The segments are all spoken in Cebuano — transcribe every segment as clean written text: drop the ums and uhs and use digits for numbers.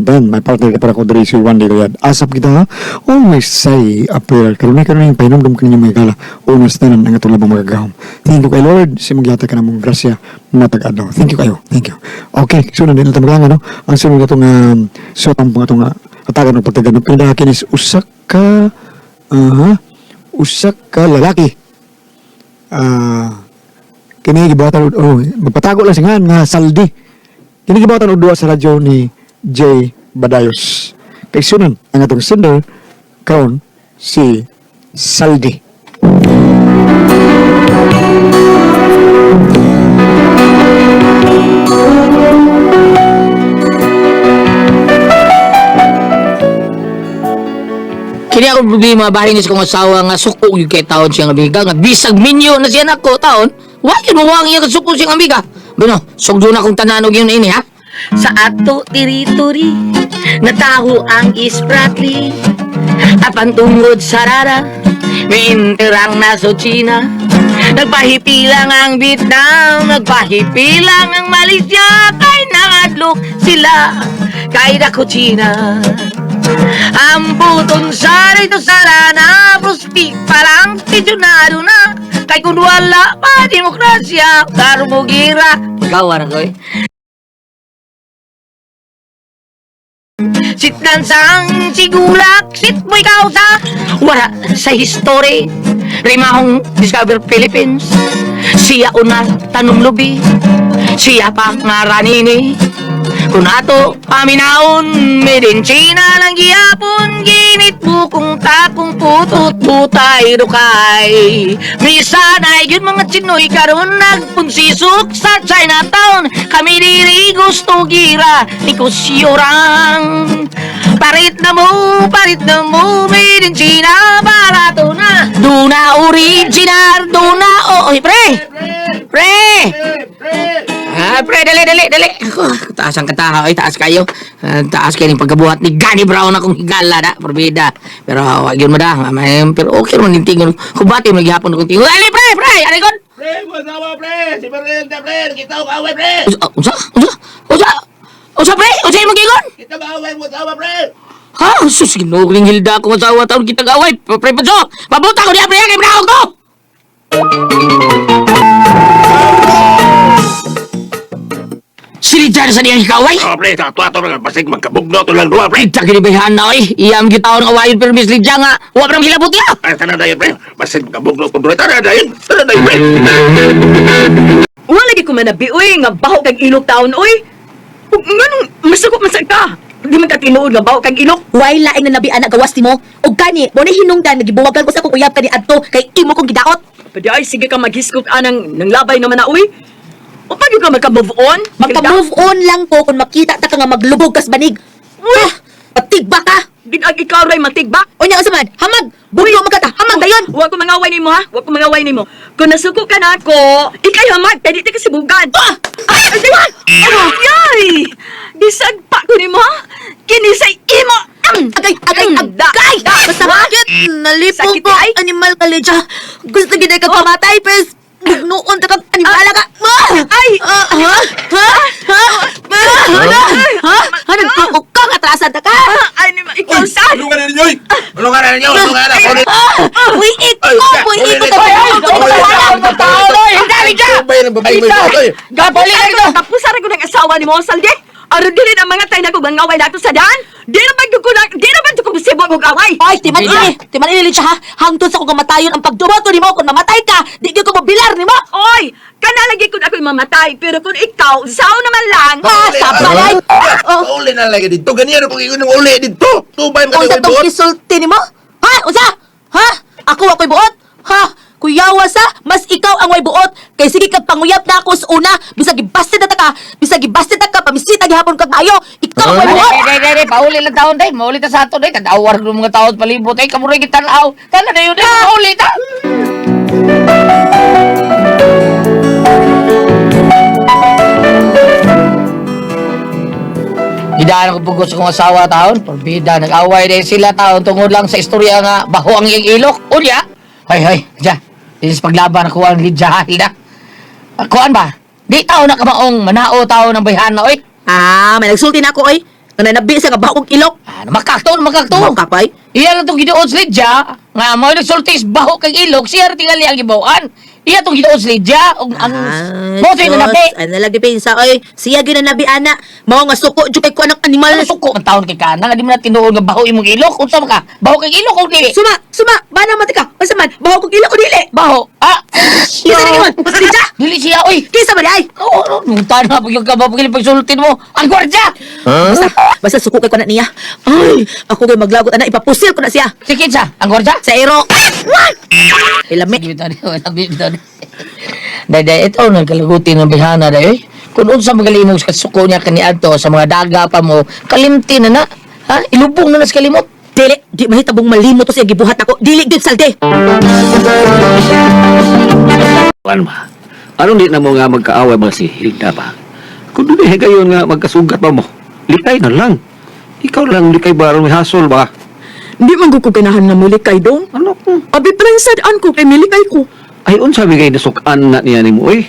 And then, my partner ka para ko diri si Juan de Riyad. Asap kita ha? Always say a prayer. Karon karon yung pahinomdom ko ninyo mga higala. Una sa tanan ang atong labang magagahom. Thank you kay Lord. Sa imong gihatag ka namong grasya matag adlaw. Thank you kayo. Thank you. Okay, so nandito na tayo ano? Ang sunod na itong suot ang itong hatagan ng pagtagan. Pinadakin is usa ka usa ka lalaki. Kini gibuhatan oh, magpatago lang siya nga saldi. Kini gibuhatan og duwa sa radyo ni Jay Badayos. Kay sunan ang atong sender karon si Saldi. Kini akong problema bahin ni sa kong asawa nga suko gyud kay taon siyang amiga nga bisag minyo na siya nako taon. Wa gyud mo iya suko siyang amiga. Bueno, sugdo na kong tanan og yun ini ha. Sa ato territory nataho ang Spratly apan tungod sa rara miinterang naso China. Nagpahipilang ang Vietnam, nagpahipilang ang Malaysia, kay nangadlok sila kay dako China. Ang puton sa rito sa rana, prospik pa lang, pidyonado na. Kay kung wala pa demokrasya, karo mo gira. Pagkawa na ko eh. Sit sang sigulak, sit mo ikaw sa wala sa history. Rimahong Discover Philippines. Siya una tanong lubi, siya pa ngaranini. Kung ato paminaon, made in China lang gihapon, ginit bukong takong putot butay rukay. Misanay yun mga Chinoy karon nagpunsisok sa Chinatown. Kami diri gusto gira ni Kusyorang. Parit na mo, made in China, barato na. Duna original, duna, oh, oy, pre! Pre! Ah, pre, dali, dali, dali. Ako, taas ang kataha, ay, taas kayo. Ah, taas kayo ng pagkabuhat ni Gani Brown akong higala na, probida. Pero, wag yun mo da. May, pero okay man yung tingon. Kubati mo, naghihapon akong tingon. Ali, pre, pre, ano kon? Pre, masawa pre! Si Berlinda pre! Kita ko away pre! Unsa, unsa, unsa, unsa, unsa, pre, unsa yung magigon? Kita ba away mo asawa pre? Ha? Sus, ginuling hilda akong asawa taon kitang away. Pre, Panso, pabuta ko niya, pre, kay Brown ko! Silidyan sa niyang hikaway? Oh pre, sa ato ato nga basig magkabugno to lang duha pre. Ay, kinibayhan na, oy. Iyam gitaon ang awayon pero Miss Lidya nga. Wa pa nang hilabot niya. Ay, tara dayon pre. Basig magkabugno to duha. Tara dayon. Tara dayon pre. Wala lagi ko manabi, uy, nga baho kag ilok taon, uy. Ug nganong masakop man sa ka? Di man ka tinuod nga baho kag ilok. Way laing na nabi anak gawas nimo. Og gani, mo na hinungdan nga gibuwagan ko sa akong uyab kani adto kay imo kong gidaot. Pwede ay sige ka maghiskot anang nang labay naman na, uy. O pag ka magka-move on? Magka-move on lang ko kung makita ta ka nga maglubog kas banig. Uy! Ah, patigba ka. Gid-ag ikaw ray matigba. Unya unsa man? Hamag, bugyo man ka ta. Hamag dayon. Huwag ko mangaway nimo ha. Huwag ko mangaway nimo. Kung nasuko ka na ako, ikay hamag, pwede ti kasibugan. Ah! Ay, ay, ay, ay! Gisagpa ko nimo ha. Kini sa imo. Agay, agay, Da, agay! da, Masakit! Nalipong Sakit ko, ay. animal ka, Lidya. Gusto gid ka pamatay, pes. Bugnoon ta kag animala ka. Ah! Ay! Ah, ha? Ha? Ha? Ah, Ano? Ha? Ha? Nagtuok ka, atrasan ta ka. Ay, nima, ikaw saan? Tulungan na ninyo. oy. Tulungan na ninyo. Tulungan na. Ulit. Ah! Uy, iko! Ay, Uy, iko! ay, ay, Oy, hilda, Lidya! Bay ng babae mo ito. Oy. Gabali ka dito! Tapos ara ko ng asawa ni mo, Saldi. Aron dili na mga tay na ko mangaway nato sa daan. Di na man ko na, di na man ko musibog og away. Ay, timan ini! Timan ini, Lidya, ha? Hangtod sa kong kamatayon ang pagdumoto nimo. Kung mamatay ka, di gyud ko mobilar nimo. Oy, kana lagi kun ako'y mamatay, pero kung ikaw, sao naman lang. Ah, sa balay! Oh. Uli na lagi dito. Ganyan ako ingon ng uli dito. Tubay mo Unsa ka tong buot. gisulti nimo? Ha? Unsa? Ha? Ako ako'y buot? Ha? Kuyawa sa, mas ikaw ang way buot. Kay sige kag panguyab na ako sa una, bisag gibasted na ta ka, bisag gibasted ta ka, pamisita gihapon kag maayo. Ikaw ang way buot. Day, day, day, day, pauli lang taon, day. Mauli ta sa ato, day. Kadawar ng mga taon palibot, day. Kamuray kita tanaw. Tala na yun, day. Mauli ta. Gidaan ako pugos sa kong asawa taon. Porbida, nag-away din sila taon tungod lang sa istorya nga baho ang iyang ilok. Unya. Hoy, hoy, dya. This is paglaban ako ang Lidya, ha, Hilda. Kuan ba? Di tao na kamaong manao tao ng bayhana, oy. Ah, may nagsulti na ako oy. Nga nanabi siya nga baho kog ilok. Ano, makakto, makakto. Makapay. Iya lang itong giduod sa Lydia, nga mo nagsulti sa baho kag ilok, siya rin tingali ang gibawaan. Iya itong giduod sa Lydia, ug ang mo sa'yo nanabi. Ano lang depensa oy. Siya gyud nanabi ana. Mao nga suko jud kay ko anang animal. Ano suko ang taon kay kana, nga di mo na tinuod nga baho imong ilok, unsa man ka? Baho kag ilok o dili? Suma, suma, bana man ka. Unsa man, baho kog ilok o dili? Baho. Ah! Kinsa na gihon? Lydia? Dili siya, oy. Kinsa ba di ay? Oo, oh, nung na pag yung kabab, pagsultin mo. Ang gwardya! Basta, basta suko kay ko na niya. Ay, ako kay maglagot ana ipapusil ko na siya. Si Kinsa, ang gwardya? Sa ero. Ilami. Sige, bitaw ni, wala, bitaw ni. Day, day, ito, nagkalagutin ng bihana, day, eh. Kung unsa magalimog sa suko niya kaniadto sa mga daga pa mo, kalimti na na. Ha? Ilubong na na sa kalimot. Dili, di mahitabong malimo to siya gibuhat ako. Dili gyud salde. Ano ba? Anong di na mo nga magkaaway ba si Hilda ba? Kung doon eh gayon nga magkasugat pa mo, likay na lang. Ikaw lang likay ba may hasol ba? Di man ko ganahan nga mulikay dong. Ano ko? Abi pransad-an ko kay milikay ko. Ay, unsa bigay nasukan na niya nimo oy.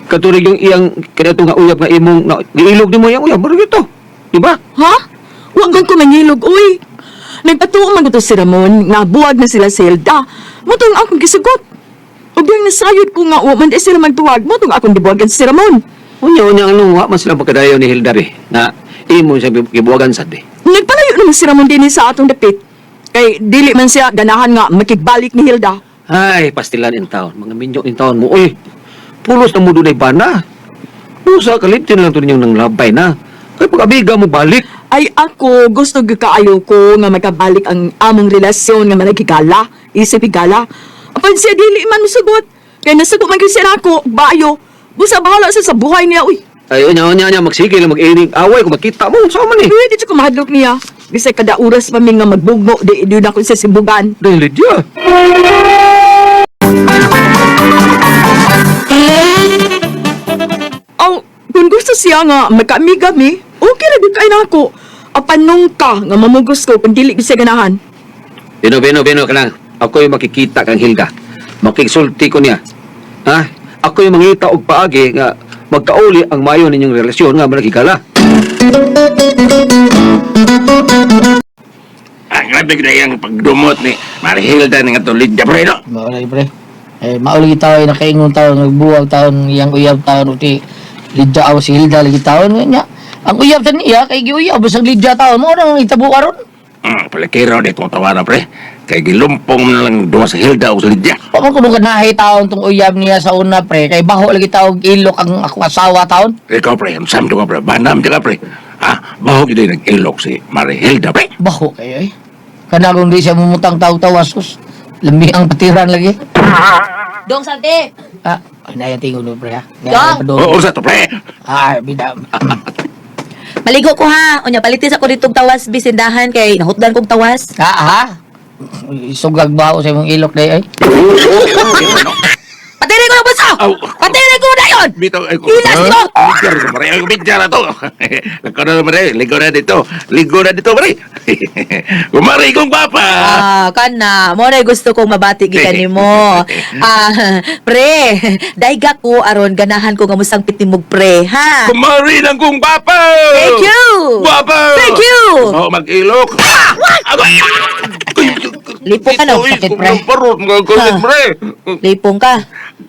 Katurig yung iyang kaniadto nga uyab nga imong na, giilog nimo iyang uyab, murag ito. Di ba? Ha? Wa man ko mangilog, uy. Nagpatuo man ko to si Ramon nga buwag na sila si Hilda. Motong akong gisugot. Ug diyang nasayod ko nga wa man di sila magtuwag, motong akong gibuwagan si Ramon. Unya unya ano wa man sila magkadayon ni Hilda be na imo siya gibuwagan sad be. Nagpalayo naman si Ramon dinhi sa atong dapit. Kay dili man siya ganahan nga makigbalik ni Hilda. Ay, pastilan in town, mga minyo in town mo oy. Pulos na mo dunay bana. Usa kaliptin lang to ninyong nang labay na. Kay pag-abiga mo balik. Ay ako gusto gyud kaayo ko nga magkabalik ang among relasyon nga managigala, isip higala. Apan siya dili man musugot. Kay nasugot man gyud siya nako, bayo. Busa bahala siya sa buhay niya, uy. Ay, unya unya unya magsige lang mag-inig away kung makita mo unsa man eh. Pwede siya kumahadlok niya. Bisag kada oras pa mi nga magbugno, di na ko siya sibugan. Dahil Lydia. Aw, kung gusto siya nga magkaamiga mi, okay ra gyud kay nako. Apan nung ka nga mamugos ko kung dili gyud siya ganahan. Bino, bino, bino ka lang. Ako yung makikita kang Hilda. Makiksulti ko niya. Ha? Ako yung mangita og paagi nga magkauli ang mayo ninyong relasyon nga managigala. Ah, grabe gud ang pagdumot ni Marihilda ni nga Lydia pre no. Maulay, pre. Eh, maulay tao, eh, nakaingon tao, nagbuwag tao, iyang uyab tao, uti, Lydia aw si Hilda, lagi tao, niya. Ang uyab sa niya, kay giuyab, bisag Lydia tao, mo nang itabo karon. Palakiro di itong tawana pre. Kay gilumpong na lang duwa sa Hilda o sa Lydia. Pa man kuno ganahi taon tong uyab niya sa una pre, kay baho lagi tawag ilok ang ako asawa taon. Ikaw pre, ang samdo ka pre, banam ka pre. Ah, baho gid nag-ilok si Marihilda pre. Baho kayo eh. Kanagong di siya mumutang taw-tawa sus. Lami ang patiran lagi. Dong salde. Ah, ay naya tingog no pre ha. Dong! Oo, sa to pre. Ah, bida. Maligo ko ha. Unya palitis ako ditong tawas bisindahan kay nahutdan kog tawas. Ha ha. Isugag baho sa imong ilok day ay. Patiri ko ng bunso! Aw. Patiri ko na yon! Bitaw ay ko. Ilas mo! Ligar ko pre, ay bidya na to. Likaw na pre, ligo na dito. Ligo na dito pre. Kumari kong papa. Ah, kana. Mo na gusto kong mabati gikan nimo. Ah, pre, daiga ko aron ganahan ko nga mosangpit nimog pre, ha? Kumari lang kong papa. Thank you. Papa. Thank you. Oh, mag-ilok. Ah! Lipo ka na, sakit, pre. Parot, mga kulit, Ha. pre. Lipong ka.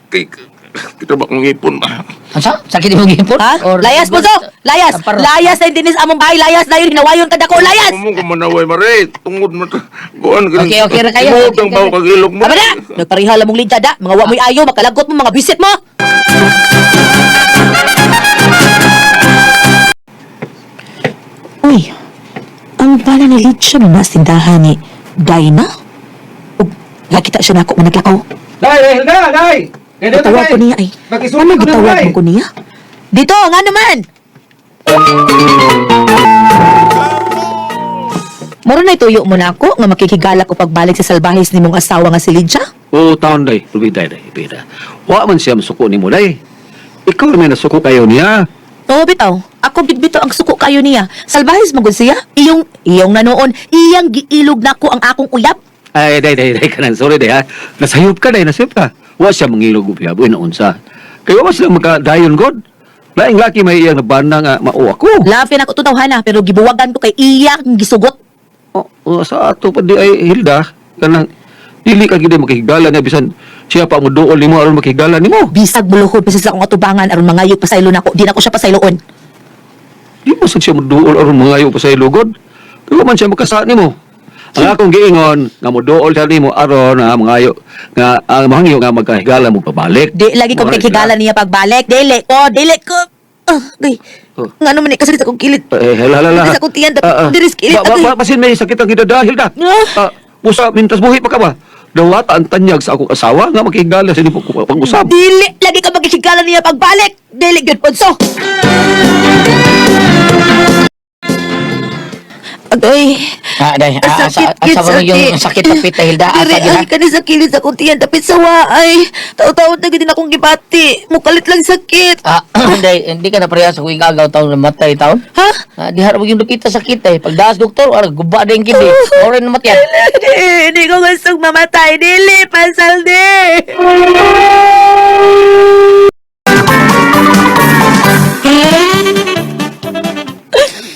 Kay, kita ba kong ipon ba? Asa? Sakit imong gipon? Ha? Layas bunso! Layas! Amparo. Layas na dinis among bahay. Layas na yun. Hinawayon ka dako. Layas! Mo ko manaway mare. Tungod mo to. Kuan ka. Okay, okay ra kayo. Tungod Okay, ang bawo kag ilok mo. Aba na! Nagparihala mong lidya da. Mga wa mo'y ayo. Makalagot mo. Mga bisit mo. Uy, ang bala ni Lidya na nasindahan ni Dinah? Ug nakita siya nako nga naglakaw. Dai, dai, Hilda, dai. Gitawag ko niya ay. Ano gitawag mo ko niya? Dito, nga naman! Moro na ituyo mo na ako nga makikigala ko pagbalik sa salbahis ni mong asawa nga si Lydia. Oo, taon day. Tubig day, day. Bida. Wa man siya masuko nimo day. Ikaw may nasuko kayo niya. Oo, bitaw. Ako bitbito ang suko kayo niya. Salbahis mo gud siya. Iyong, iyong nanoon. Iyang giilog nako ang akong uyab. Ay, day, day, day ka nang. Sorry, day, ha. Nasayop ka, day, nasayop ka. Wa siya mangilog og uyab, uy, naunsa. Kaya wa sila magkadayon, God. Laing laki may iyang nabana nga mao ako. Love na ako tawhana pero gibuwagan ko kay iya ang gisugot. Oh, oh, sa ato pa di ay Hilda kanang dili ka gid makihigala niya bisan siya pa mo duol nimo aron makihigala nimo. Bisag muluhod pa siya sa akong atubangan aron mangayo pasaylo nako, di na ko siya pasayloon. Di mo sad siya moduol aron mangayo pa sa lugod. Pero man siya makasa nimo. Ang akong giingon nga moduol siya nimo aron nga mangayo nga ang mangyo nga magkahigala mo pabalik. Di lagi ko Mao na makikigala sila. niya pagbalik. Dili ko, dili ko. Ah, gay. Oh. Ngano man ni kasakit sa akong kilid. Eh, hala, hala, hala. Diri sa akong tiyan, diri sa kilid, Ba, ba, agay. ba, basin may sakit ang gidada, Hilda. Ah. Ah, busa, mintas buhi pa ka ba? Dawata ang tanyag sa akong asawa nga makihigala sa nimo pag-usab. Dili lagi ka makikigala niya pagbalik. Dili gyud Ponso. Agay. Ah, day, ah, Sakit, asa, asa ba yung sakit tapit na Hilda? Asa Diri, diha? ay, kani sa kilid sa akong tiyan, tapit sa waay. Taw-taw na gid akong gibati. Mukalit lang sakit. Ah, day, hindi ka na pareha sa kuwing agaw taon na matay taon. Ha? Ah, di harap yung lupita sakit eh. Pagdaas doktor, ara guba din kini. Ore na matyan. Dili, hindi ko gustong mamatay. Dili, pasal di.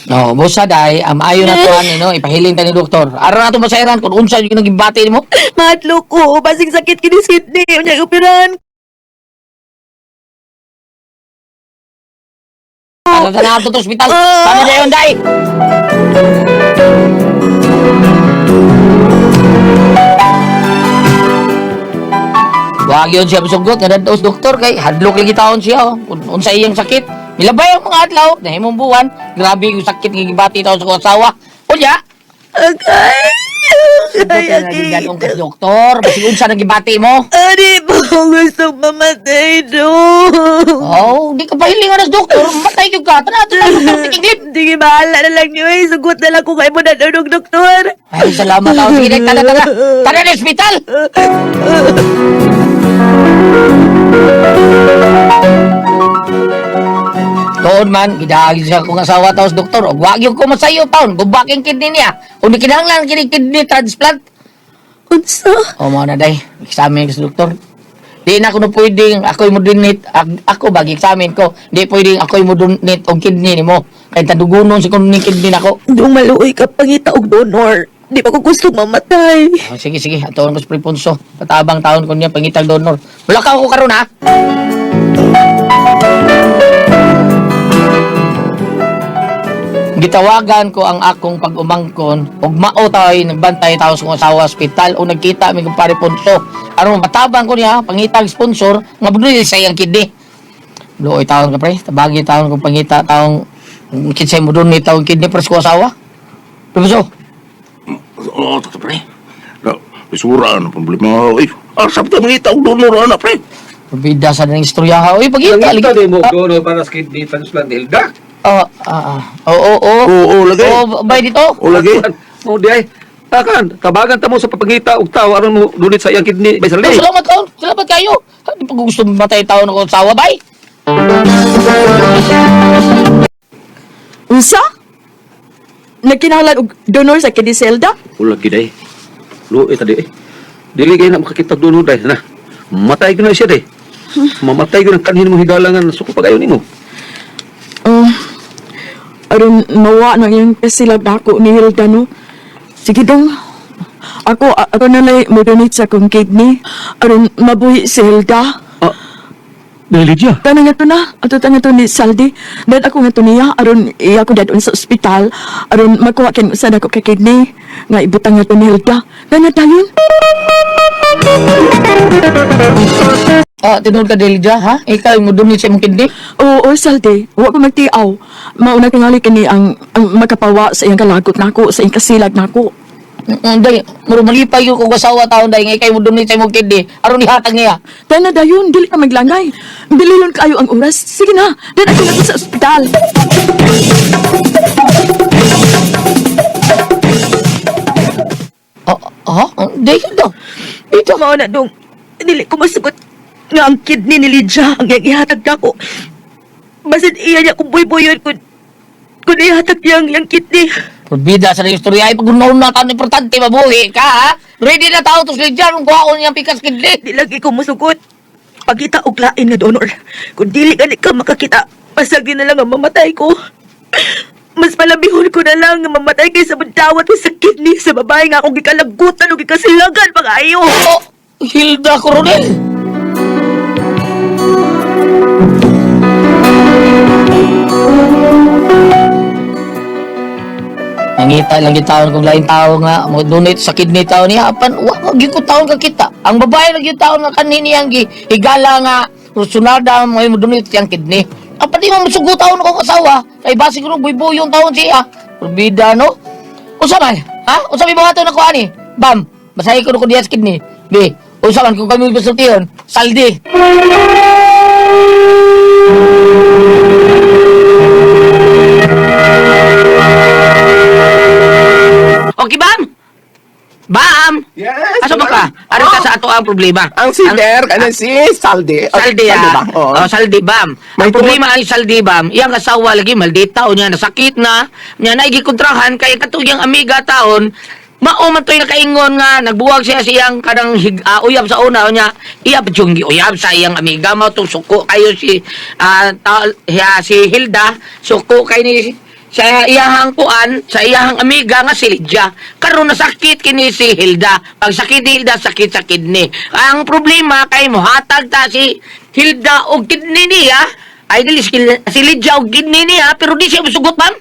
No, busa day, am ayo na to ani no, ipahiling ta ni doktor. Aron nato masairan kung unsa yung nagibati nimo. Mahadlok ko. Basing sakit kini Sydney. Unya operahan. Tara ta na ato to ospital. Ah. Tama dayon day. Wag yun siya musugot nga dadto sa doktor kay hadlok lagi taon siya oh. Kun unsa iyang sakit. Milabay ang mga adlaw, nahimong buwan, grabe yung sakit nga gibati taon sa akong asawa. Unya, Agay. Agay, Ay, agay. ka sa doktor, basig unsa nang gibati mo? Ani po gustong mamatay, no. Oh, di ka pahilingan sa doktor, matay gyud ka. Tana ato na doktor tikiglip. Sige, bahala na lang niyo. Eh. Sugot na lang kung kayo mo nanunog, doktor. Ay, salamat ako. Sige, tara, tara. Tara na ospital. Tuon man, gidaagi siya kong asawa taos doktor. Og wag yung kumasayo taon, gubak yung kidney niya. O di kinahanglan kini kidney transplant. Unsa? O mo na day, examine ko sa doktor. Di na kuno pwedeng ako'y mo donate, ako bag examine ko. Di pwedeng ako'y mo donate og kidney nimo. Kay tadugunon si kuno ning kidney nako. Dong maluoy ka pangita og donor. Di pa ko gusto mamatay. Oh, sige, sige. Atuon ko sa Priponso. Patabang taon ko niya, pangitag donor. Wala ka ako karon ha? Gitawagan ko ang akong pag-umangkon ug mao tay nagbantay tawo sa kong asawa ospital o nagkita mi kumpare Ponso. Aron matabang ko niya pangitag sponsor nga budoy sa iyang kidney. Luoy taon ka pre, tabagi taon kong pangita taong kinsay mo donate taong kidney para sa kong asawa. Priponso, Oo, oh, pre. No, isura ang problema. Eh, asap ta mangita og donor ana, pre. Bida sa nang istorya ha. Uy, pagita Nangita di mo donor para sa kidney transplant Hilda. Ah, ah, ah. Oo, oo. Oo, oo, lagi. Oo, bay dito. O lagi. Mo di ay. Takan, tabagan ta mo sa papangita og tao aron mo donate sa iyang kidney by Oh, sarili. salamat taon. Salamat kayo. Di pa ko gusto matay taon ako asawa, bay. Unsa? Nagkinahanglan og donor sa kidney Zelda? Wala gid ay. Luoy ta di eh. Dili kay na makakita og donor day na. Matay gyud na siya day. Mamatay gyud ang kanhin mo higalangan suko pagayon nimo. Oh, aron mawa na yung kasilag nako ni Hilda, no? Sige dong. Ako na lang mo donate sa akong kidney. Aron mabuhi si Hilda. Ah, dili Lydia. Tanang nga to na, ato ta nga to ni Saldi. Dahil ako nga to niya, aron iya ko dadon sa ospital, aron makuha kin usa nako ka kidney nga ibutang nga to ni Hilda. Dahil na dayon. Ah, tinuod ka Delja, ha? Ikaw mo donate sa imong kidney? Oo, Saldi, wa ko magtiaw. Mauna tingali kini ang makapawa sa iyang kalagot nako, sa iyang kasilag nako. Day, muro malipay yung kong asawa taon day nga ikaw mo donate sa imong kidney. Aron ihatag niya. Dahil na dayon, dili ka maglangay. Bililon kayo ang oras. Sige na, dahil ako na to sa ospital. Ah, ah, day daw. Ito mao na dong. Dili ko masugot nga ang kidney ni Lydia ang iyang ihatag nako. Basin iya niya kung buybuyon kung ihatag niya ang iyang kidney. Purbida sa istorya ay pag na taon importante mabuhi ka, ha? Ready na tao to si Lydia kung kuhaon niyang pikas kidney. Di lagi ko musugot. Pagita og lain nga donor. Kung dili gani ka makakita, Pasag na lang ang mamatay ko. Mas palabihon ko na lang nga mamatay kaysa magdawat ko sa kidney sa babae nga akong gikalagutan o gikasilagan pag-ayo. Oh, Hilda Coronel! Nangita lang yung taon kung laing tao nga mo donate sa kidney tao niya apan wa wa gyud ko taon ka kita. Ang babae lang yung taon nga kanin niyang gi higala nga rusunada mo mo donate siyang kidney. Apan di mo musugo taon akong asawa kay basi ko buybuyong taon siya. Purbida no. Usa man, ha? Usa may buhaton ako ani? Bam, basahi ko ko diya sa kidney. B, usa man kung kami basultihon, saldi. Okay, bam? Bam! Yes. Asa ba ka? Aron ka sa ato ang problema. Ang singer, ano si Saldi. Oh, Saldi, Saldi ah. ba? Oo. Oh, saldi bam. May Ang problema ay saldi bam. Iyang asawa lagi maldita o niya nasakit na. Niya naigikontrahan kay katong iyang amiga taon. Mao man to'y nakaingon nga nagbuwag siya sa iyang kanang uyab sa una niya iya pa yung giuyab sa iyang amiga mao tong suko kayo si si Hilda suko kay ni sa iyahang kuan, sa iyahang amiga nga si Lydia. Karon nasakit kini si Hilda. Pag sakit ni Hilda, sakit sa kidney. Ang problema kay mohatag ta si Hilda og kidney niya, ay dili si Lydia og kidney niya, pero di siya musugot, ma'am.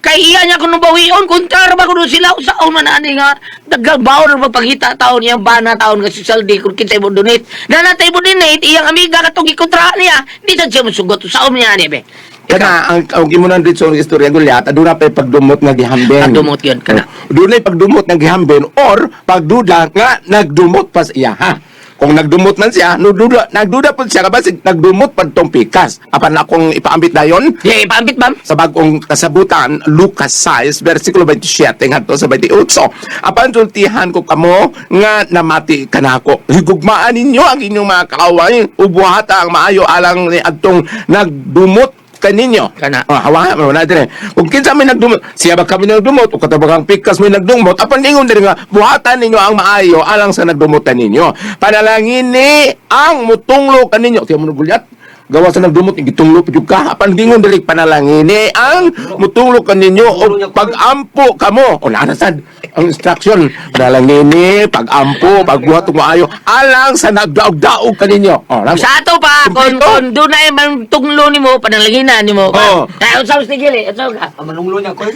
Kay iya niya kuno bawion, kontra ra ba kuno sila usaon man ani nga daghang baon ra magpangita taon niyang bana taon nga si Saldi kung kinsay mo donate. Na natay mo donate iyang amiga katong gikontra niya, di sad siya musugot usaon niya ani be. Kana ang imo nang dito sa istorya gulyat, aduna pay pagdumot nga gihamben. Pagdumot yun, kana. Dunay pagdumot nga gihamben or pagduda nga nagdumot pa sa iya ha. Kung nagdumot man siya, nagduda, nagduda po siya kabasig nagdumot pa tong pikas. Apan akong ipaambit dayon Di, ipaambit, ma'am. sa bagong kasabutan, Lucas 6, versikulo 27 ngadto sa 28. Apan sultihan ko kamo nga namati kanako. Higugmaan ninyo ang inyong mga kaaway, ubuhata ang maayo alang ni adtong nagdumot kaninyo. Kana. Oh, hawa mo na dire. Kung kinsa may nagdumot, siya ba kami nagdumot o katabagang pikas may nagdumot, apan ingon diri nga buhatan ninyo ang maayo alang sa nagdumutan ninyo. Panalangin ni ang mutunglo kaninyo. Tiyan mo na, gawa sa nagdumot gitunglo pa jud ka apan gingon diri panalangin ni ang mutunglo kaninyo o pag-ampo kamo o naa na sad ang instruction panalangin ni pag-ampo pagbuhat og maayo alang sa nagdaog-daog kaninyo o na. Sa ato pa, Kumpleto. kung dunay man tunglo nimo, panalanginan nimo. Oo. Ay, unsa mas tigil eh? Unsa ka? Ang manunglo niya ko.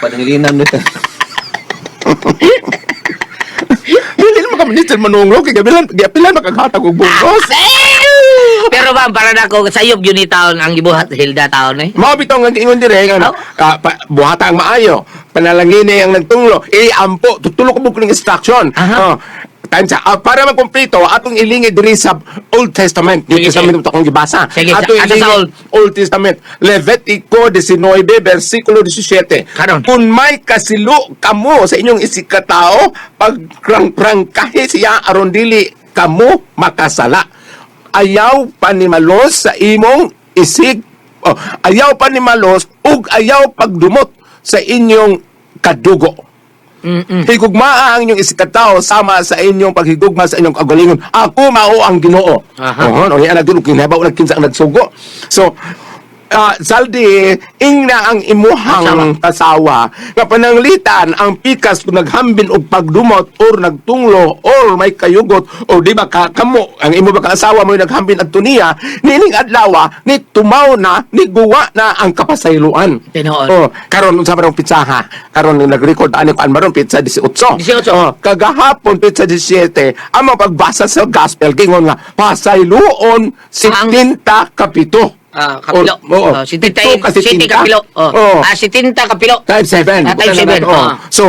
Panangilinan nito. Dili naman kami ni manunglo kay gabilan giapilan makaghatag og bungos. Pero ma'am, para na ako, sayop yun ni taon ang gibuhat Hilda taon eh. Mao bitaw nga giingon dire nga Oh. buhata ang maayo panalangin ang nagtunglo iampo tutulo ko bukod ng instruction. Aha. Oh, time sa para makumpleto atong ilingi diri sa Old Testament. New Sige, Testament ito akong gibasa. Sige, atong asa sa ilingi Old? Old Testament Levitico 19 versikulo 17. Karon. Kung may kasilo kamo sa inyong isikatao, pagprangprangkahi siya aron dili kamo makasala. Ayaw panimalos sa imong isig, oh, ayaw panimalos ug ayaw pagdumot sa inyong kadugo. Higugmaa ang inyong isikatao sama sa inyong paghigugma sa inyong kagalingon. Ako mao ang Ginoo. Aha. Oho, no, yan nagdulog kinabaw nag kinsa ang nagsugo. So, Saldi, ingna ang imuhang asawa nga pananglitan ang pikas kung naghambin og pagdumot or nagtunglo or may kayugot o di ba ka kamo ang imo ba ka asawa mo naghambin adto niya nining adlaw ni tumaw na ni guwa na ang kapasayloan. Tinuod. Oh, karon unsa man ang pitsaha? Karon nag-record ani ko an maron pitsa 18. 18. Oh, kagahapon pitsa 17 ang mga pagbasa sa gospel gingon nga pasayloon 70 kapito. Ah, kapilo. Oo. Oh, si Tita, Pito ka si sitinta. kapilo. Oh. Oo. Ah, si Tinta kapilo. Times 7. Ah, times 7. Oh. So,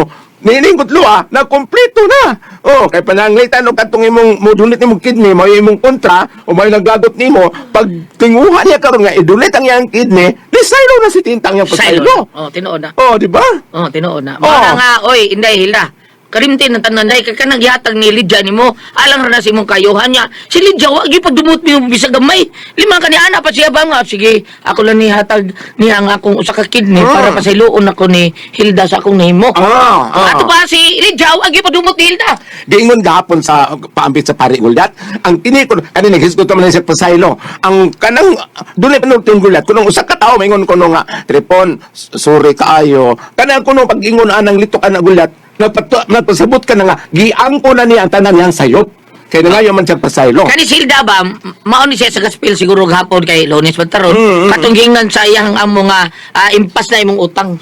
nining kutlo na kompleto na. Oh, kay pananglitan og katong imong modulit imong kidney, mao imong kontra o mao naglagot nimo, pag tinguha niya karon nga idulit ang iyang kidney, di saylo na si tintang iyang Saylo. pasaylo. Oh, tinuod na. Oh, di ba? Oh, tinuod na. Oh. Mao na nga, oy, Inday Hilda. Karimti ng tanan day kay kanang gihatag ni Lydia nimo. Alang ra na sa imong kayuhan niya. Si Lydia wa gyud pagdumot nimo bisag gamay. Lima ka ni ana pa siya ba nga sige ako lang ni hatag niya ang akong usa ka kidney para pasayloon ako ni Hilda sa akong nahimo. Ato pa si Lydia wa gyud pagdumot ni Hilda. Giingon gahapon sa paambit sa pari gulyat. Ang kini ko kani naghisgot man sa pasaylo. Ang kanang dunay panulting gulyat kunong usa ka tawo maingon kuno nga Tripon, sorry kaayo. Kanang kuno pag-ingon anang litok ana gulyat, nagpasabot ka na nga giangko na niya ang tanan niyang sayop. Kay nangayo man siya pasaylo. Kani si Hilda ba, mao ni siya sa gospel siguro gahapon kay Lunes man taron. Katong gingnan sa iyang amo nga impas na imong utang.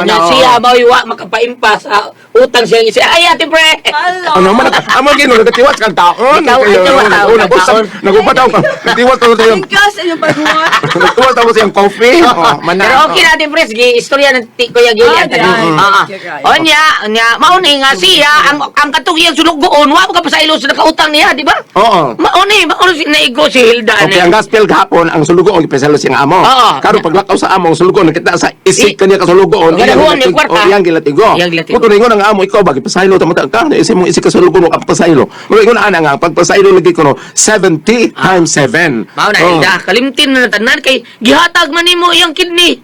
Na siya mao wa makapaimpas utang siya siya. Ay ate pre. Hello. Ano man amo gino nagatiwas kang taon. Ikaw, ay, tiwas taon, taon. Nagupadaw ka. Nagtiwas ka tayo. Thank you sa inyong paghuwat. Nagtiwas ako sa iyang coffee. Oh, manan. Pero okay na ate pre, sige istorya ng ti Kuya Gili. Ah, di ay. Onya, onya, mao ni nga siya ang katong iyang sulugoon wa makapasaylo sa nakautang niya, di ba? Oo. Mao ni si naigo si Hilda Okay, ni. ang gospel gahapon, ang sulugoon, gipesalo siyang amo. Oo. Karon paglakaw sa amo, ang sulugoon, nakita sa isip kaniya kasulugoon. Ganahuan ni kwarta. Oh, iyang gilatigo. Iyang gilatigo. Muto ningon ang amo, ikaw ba, gipasaylo, tamo ta ka, isip mong isip kasulugoon, wa ka pasaylo. Muto ingon ana nga, pagpasaylo lagi kuno, 70 times 7. Mao na Hilda, kalimtin na tanan kay gihatag man nimo iyang kidney.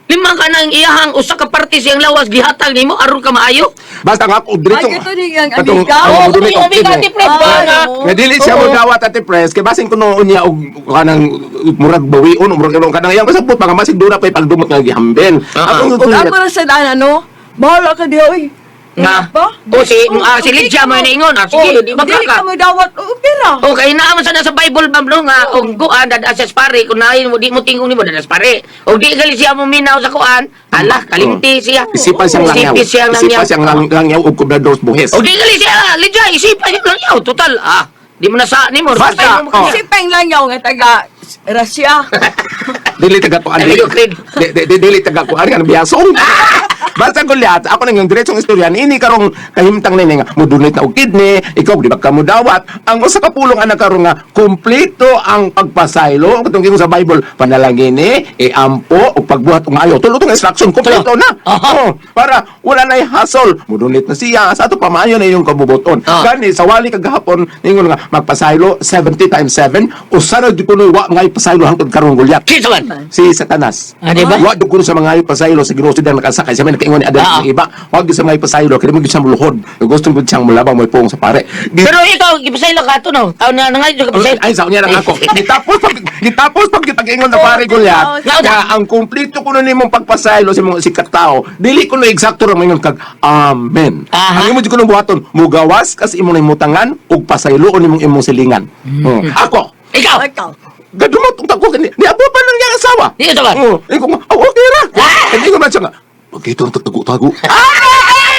Lima ka nang iyahang usa ka parte siyang lawas gihatag nimo aron ka maayo. Basta nga ako, diretso. Ay, ito ni ang Katong- amiga. ang Oo, dunay katong og amiga, kidney. Ate Pres, ba nga? Oo. Nga dili siya mo dawat Ate Pres, kay basin kuno unya og kanang murag bawion, murag kanang kanang iyang kasabot mga masig duna pay pagdumot nga gihambin. Akong Ug ako ra sa daan, ano? Bahala ka diha, oy. Nga. Ba? O si si Lydia mo ingon. Sige, Oh, di ba dili ka? ka mo dawat og pera. O kay naa man sana sa Bible ma'am no nga og kuan dad sa pare kun naay mo di mo tingong nimo dad pare. Og di gali siya mo minaw sa kuan, ala kalimti siya. Isipan siyang langyaw. Isipan siyang langyaw. Isipan siyang langyaw og kubrador buhis. Og di gali siya Lydia isipan siyang langyaw total ah. Di mo na sa nimo. Basta, mo oh. Si Peng lang yaw nga taga Russia. Dili taga kuan. Taga Ukraine. Dili taga kuan kan biyasong. Basta gulyat, ako nang yung diretsong istorya ini karong kahimtang nini nga mudunit na og kidney, ikaw di ba ka mudawat? Ang usa ka pulong ana karon nga kumpleto ang pagpasaylo katong giingon sa Bible, panalangini, iampo ug pagbuhat og maayo. Tulo tong instruction kumpleto na. Aha. Oh, para wala nay hassle. Mudunit na siya sa ato pamayo na iyong kabubuton. Gani sa wali kagahapon ningon nga magpasaylo 70 times 7 usa ra jud kuno wa mga ipasaylo hangtod karon gulyat Kinsa man? si Satanas. Ah, di ba? Wa jud kuno sa mga pasaylo sa Ginoo sidang nakasakay sa may nakaingon ni Adam sa iba. Wa gyud sa mga pasaylo kay mo gyud siyang muluhod. Gusto gud siyang mulabang mo pong sa pare. Pero ikaw gipasaylo ka to no. Aw na nga ka pasaylo. Ay, sa unya lang ako. Gitapos pag gitag-ingon na pare gulyat. Nga, Nga ang kumpleto kuno nimong pagpasaylo sa imong sikat tao. Dili kuno eksakto ra maingon kag amen. Aha. Ang imo jud kuno buhaton, mugawas kas imong nahimutangan ug pasayloon nimong imong silingan. Ako, Ikaw. Ikaw. Gadumot ang tako kani. Niabot pa lang niyang asawa. Niya asawa? Oo. Ikaw nga, oh, okay ra. Hindi ko man siya nga. Pagkita ang tagtago-tago. Ah!